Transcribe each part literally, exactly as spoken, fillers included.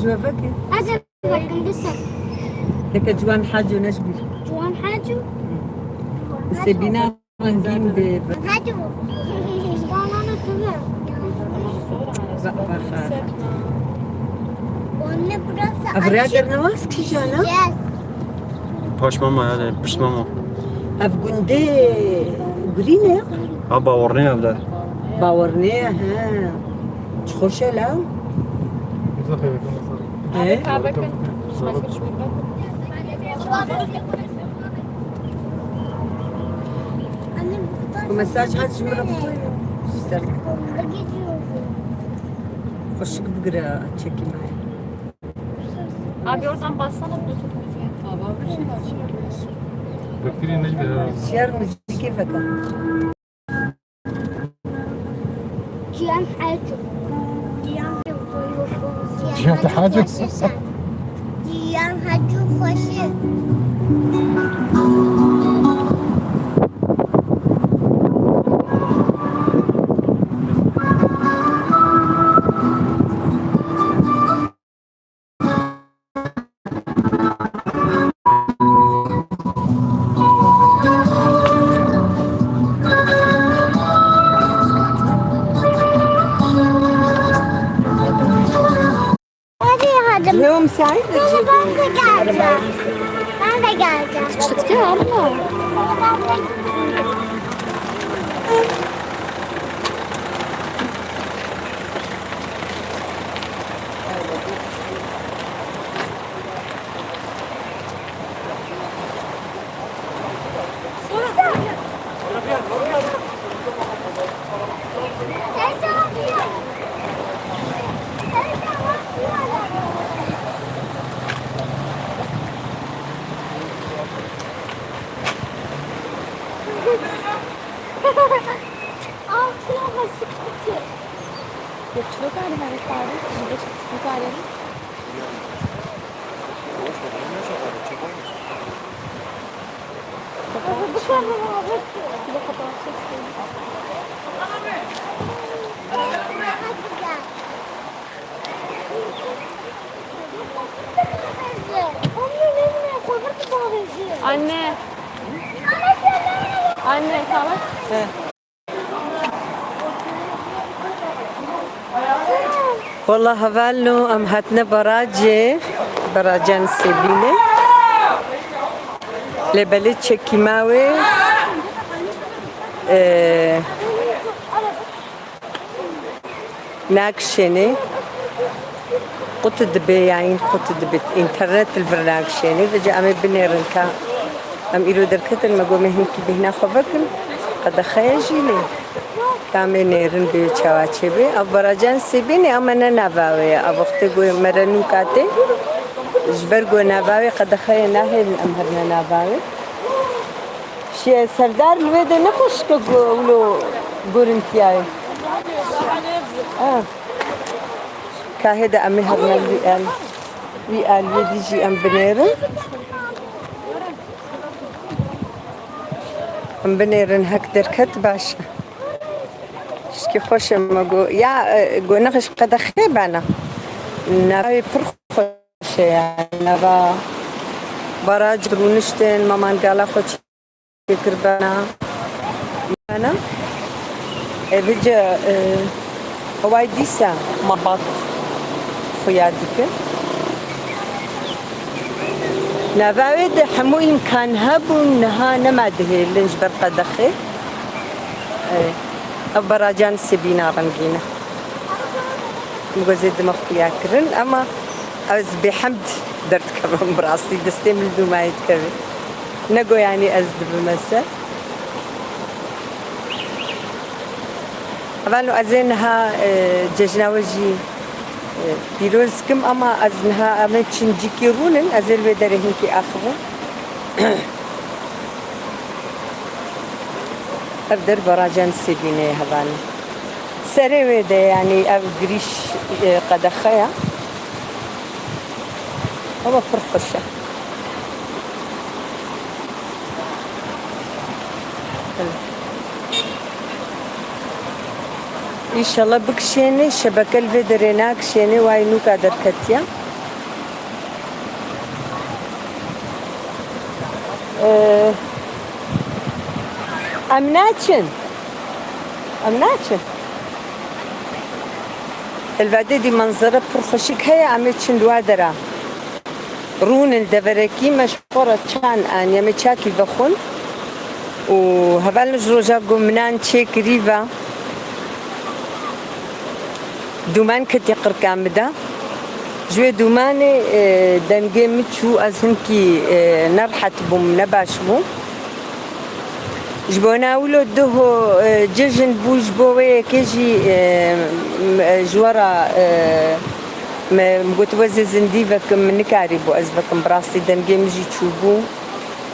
Veke. Ez ê vekim, biser. Teke Ciwan Haco neşbîr. Ciwan Haco? Sebîna rengîn bi. Haco. Kanana tu be. Ba-, baxa. Anne, burası açık. Ev rêya dernewaz kîjan e? Yes. Paş mama yani, pişt mama. Ev gundê gurî ne? Ha, Bawerniye ev de. Bawerniye, he. Çi xweş e la. He? Kahve. Ku mesaj hat ji min re bixwe. Ser. Xweşik bigire çekî me. Abi oradan bassana Bluetooth müziğe. Bekirî ne be ya? Şiar müzikê veke. Cihan Hacı. Cihan Hacı. Cihan Hacı. Cihan Hacı Koşu. Hadi, hadi. Leo müsait mi? Baba, ben de geleceğim. Ben de geleceğim. Çıktı abla. Altına basıp tutuyor. Yok, çok ağrı var, ağrı. Şimdi çok ağrı. Anne. Anne, tamam. He. Wela hevalno, em hatine barajê, barajan Sêbînê. Lê belê çekîma wê, e, nakişênê. Qut dibe, yanî qut dibe. Înternet li vir nakişênê. Vêca em ê binêrin ka em îro derketin, me got me hinkî bêhna xwe vekin. Qedexeye jî lê. Ka em ê nêrin bê çawa çêbê. Ev barajan Sêbînê, ama ne nava wê ye. Ev wextê got mere nûka tê. Ji ber got nava wê qedexeye nahêlin em herine nava wê. Şiye Serdar li vê de ne xweşik e ku wilo gorintiyayê. Ah. Kahê de em ê herine vî al, vî aliyê dî jî em binêrin. Em binêrin hek derket baş e. Tişkî xweş e me got. Ya, e, got nexş qedexê bana. Navê pir xweş e yani. Nava baraj rûniştin, me mangala xwe çêkir bana. Bana. E, vêca, e, heway dîsa me bat xuya dike. Nava wê de hemû îmkan hebûn, niha nema dihêlin ji ber qedexê. E, ev barajan Sêbîna rengîn e. Min got zê dime xuya kirin, ema ez bêhemd derdikevim bi rastî, destê min li dûmayê dikeve. Ne got yanî ez dibime ser. Hevalno ez ê niha, e, cejna we jî, e, pîroz dikim, ama ez niha em ê çin cîkî rûnin, ez ê li wê derê hinkî axivim. Ev der barajan Sêbînê ye hevalno. Serê wê de yanî ev girîş, e, qedexe ye. Ama pir xweş e. Înşallah bikişênê, şebeke li vê derê nakişênê, wayî nûka derketiye. Ee, em naçin. Em naçin. Li vê derê dî menzere pir xweşik heye, em ê çin li wa dera. Rûnin deverekî me ji xwe re çan aniye, me çakî vexwin û heval min ji roja ku minan çêkirî ve. Dûman ketî qirka min de. Ji wê dûmanê, e, dengê min çû, ez hinkî, e, nerehet bûm, nebaş bûm. Ji bona wilo duho, e, cejn bû, ji bo wê yekê jî, e, m-, e, ji we re, e, me, min got, we zê zindî vekim, min nikarîbû ez vekim, bi rastî dengê min jî çûbû.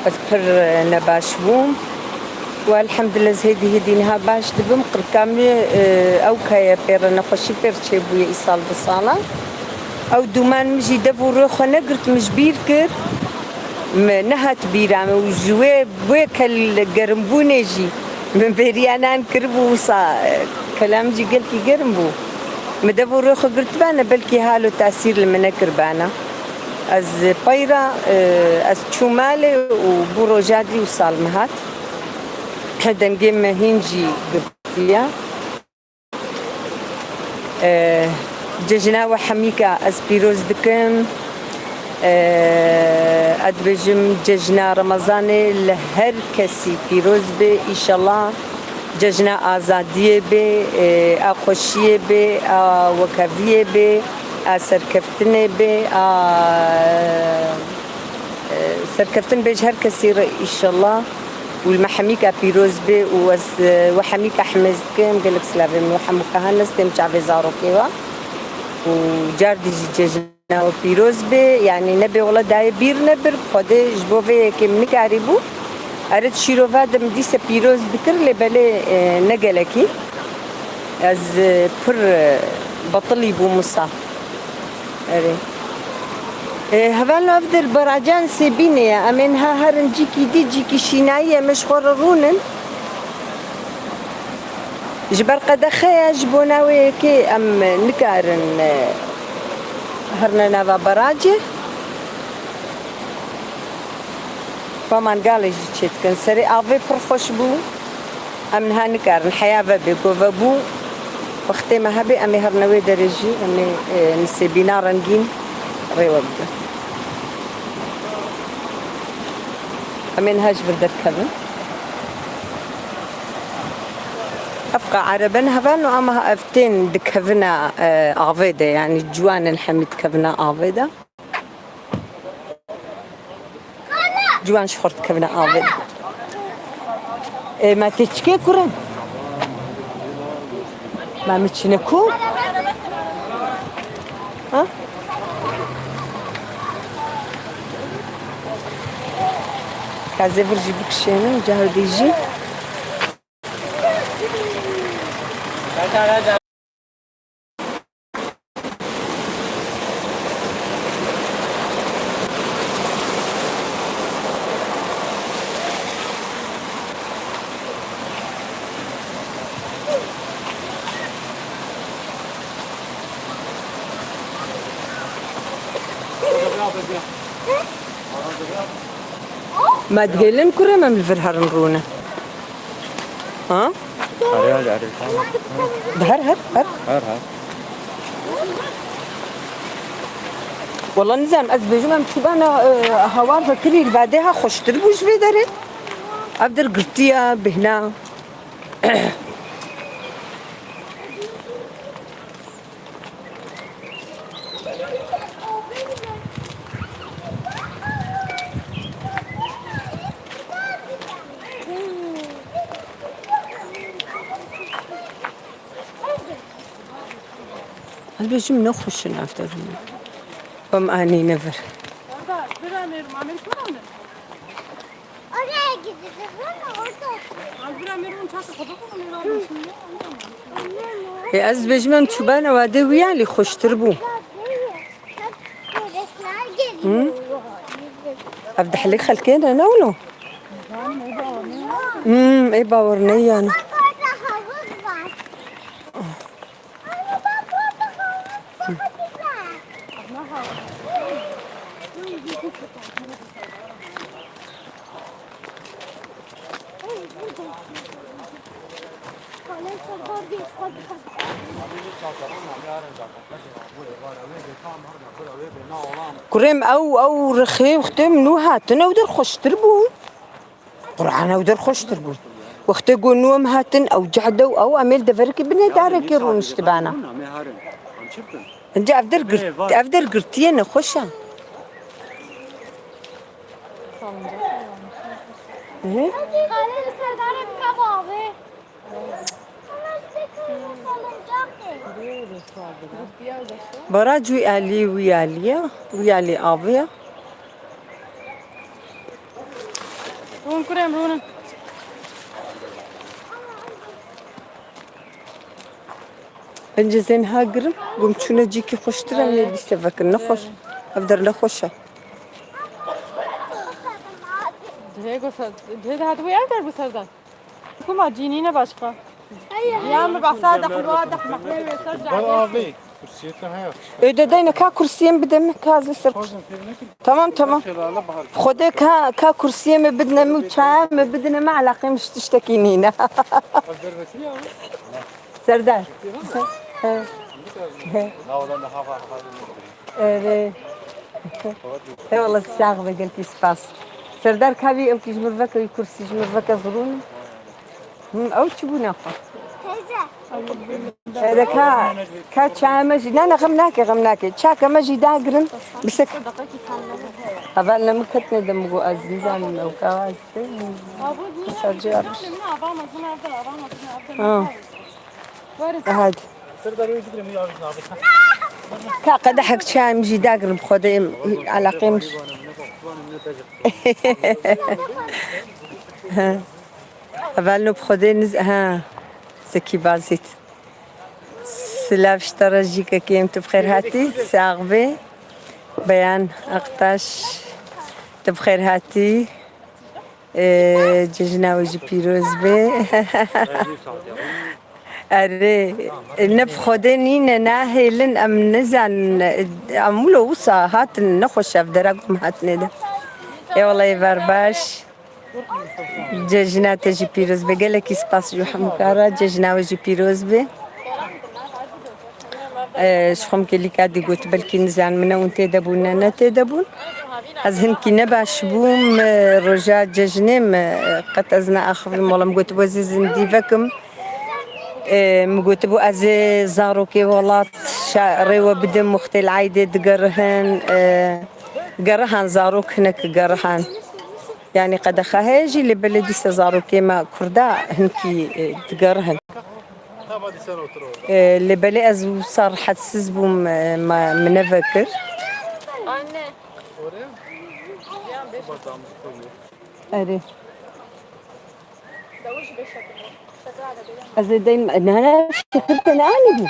Ez pir, e, nebaş bûm. Û elhemdulillah, ez hêdî hêdî niha baş dibim. Qirka min, e, ew keye pê re nexweşî pê re çêbûye îsal du sala. Ew dûman min jî dev û rê xwe negirt, min ji bîr kir. Min nehat bîra min û ji wê, wê kel germbûnê jî min bêriya nan kiribû wisa, e, kela min jî gelkî germ bû. Min dev û rê xwe girtibane, belkî halo tesîr li min nekiribana. Ez peyra, e, ez çûm malê û bû roja dî û sal min hat. Dengê me hîn jî girtiye. E, cejna we hemîka ez pîroz dikim. E, ez dibêjim cejna Remezanê li her kesî pîroz be. Îşallah cejna azadiyê be, e, a xweşiyê be, a wekheviyê be, a serkeftinê be, a, e, serkeftin be ji her kesî re, îşallah. Û li me hemîka pîroz be û ez, e, we hemîka himêz dikim. Gelek silavê min we hemûka hene, stêm çavê zarokê we. Û car dî jî cejna we pîroz be. Yanî nebe wela dayê bîr nebir, Xwedê ji bo vê yekê min nikarîbû. Ere di şîrova de min dîse pîroz dikir, lê belê, e, ne gelekî. Ez, e, pir, e, betilî bûm wisa. Erê. E, hevalno, ev dir beracan Sêbînê ye. Em ê niha herin cîkî dî, cîkî şînayî ye, em ê ji xwe re rûnin. Ji ber qedexe ye, ji bona wê yekê em nikarin, e, herine nava beracê. Pa mangalê jî çêdikin. Serê avê pir xweş bû. Em niha nikarin heya vebê, ku vebû, wextê me hebê, em ê herine wê derê jî, em ê, e, nisêbîna rengîn rê we bidin. Em ê niha ji vir derkevin. Ev qa erebe ne hevalno, ama ev tên dikevina, e, avê de, yanî ciwan in hemî dikevina avê de. Ciwan ji xwe dikevine avê. Ê, me tê çikê kurin? Me min çine ku? Ha? Ka zê vir jî bikişênin, cahidî jî. Me dihêlin kurê me li vir herin rûne. Ha? Arê, arê, arê, tamam. Her, her, her. Her, her. Wala nizam, ez bêjim em çûbana, e, hawar vekirî li vadê ha xweştir bû ji vê derê. Ev der girtiya bihna. Ez bêjim nexweş in ev derûn. Em anîne vir. Oraya gideceğiz ama orada. Ê, ez dibêjim em çûbana wadê wî ya lê xweştir bû. Hı? Ev dihlê xelkê ne, ne wilo? Hmm, ê bawer neyane. Bak orada havuz var. Anne bak orada havuz daha güzel. Kurêm ew, ew rixê wextê min nû hatin, ew der xweştir bû. Quran ew der xweştir bû. Wextê ku nû em hatin, ew cehde û ew em ê li deverekî binê darekê rûniştibana. Înca ev der girt-, ev der girtiye nexweş e. Hı? Bara cû alî wî alî ya, wî alî avê ya. Rûn kurêm, rûnin. Bence zên ha girim, gum çûne cîkî xweştir e, lê dîse vekin, nexweş. Ev der nexweş e. Dihê go ser, dihê de hatibû ev der bû serdar. Kuma cînî ne başka. Ya mi behsa dexlwa, dexmehne wê ser. Bana abi, kursiyete hayat. Öde deyne ka kursiyem bide mi, ka zî ser. Tamam, tamam. Xwedê ka, ka kursiyê me bidine min û çaya me bidine min, eleqê min ji tiştekî nîne. Serdar. He. He. He. He. He, wala sax be, gelkî spas. Serdar, ka wî ew kî ji mir veke, wî kursî ji mir veke zirûn. Him, ew çi bûne xwe? Teyze. Ere ka, ka çaya me jî, ne, ne, xem nake, xem nake. Çaka me jî dagirin. Bisek. Heval ne min ketine de, min got ez nizanim ew ka. Sadece yapmış. Ha. Hadi. Ka qedehek çaya min jî dagirin, bi Xwedê em, eleqê min. Hevalno bi Xwedê niz-, ha, Zekî Bazît. Silav ji te re jî kekê em, tu bi xêr hatî, sax bê. Beyan Aktaş, tu bi xêr hatî. Ee, cejna we jî pîroz be. Erê, ne bi Xwedê nîne, nahêlin, em nizanin, em wilo wisa hatin, nexweş ev dera ku em hatine de. Ê wela ê ver baş. Cejna te jî pîroz be. Gelekî spas ji hemû kara. Cejna we jî pîroz be. E, ji xwe min kêlîka dî got, belkî nizanim ne hûn tê de bûn, ne, ne tê de bûn. Ez hinkî nebaş bûm, e, roja cejnê min, e, qet ez neaxivîm. Wela min gotibû ez ê zindî vekim. E, min gotibû ez ê zarokê welat şa-, rê we bidim, wextê li eydê digerihin, e, gerihan, zarok hinek gerihan. Yanî qedexe heye jî, lê belê dîsa zarokê me kurda hinkî, e, digerihin. E, lê belê ez wisa rehetsiz bûm, e, me, min nevekir. Anne. Erê. Ez ê deyim, ne, ne, şekil te ne anî bû?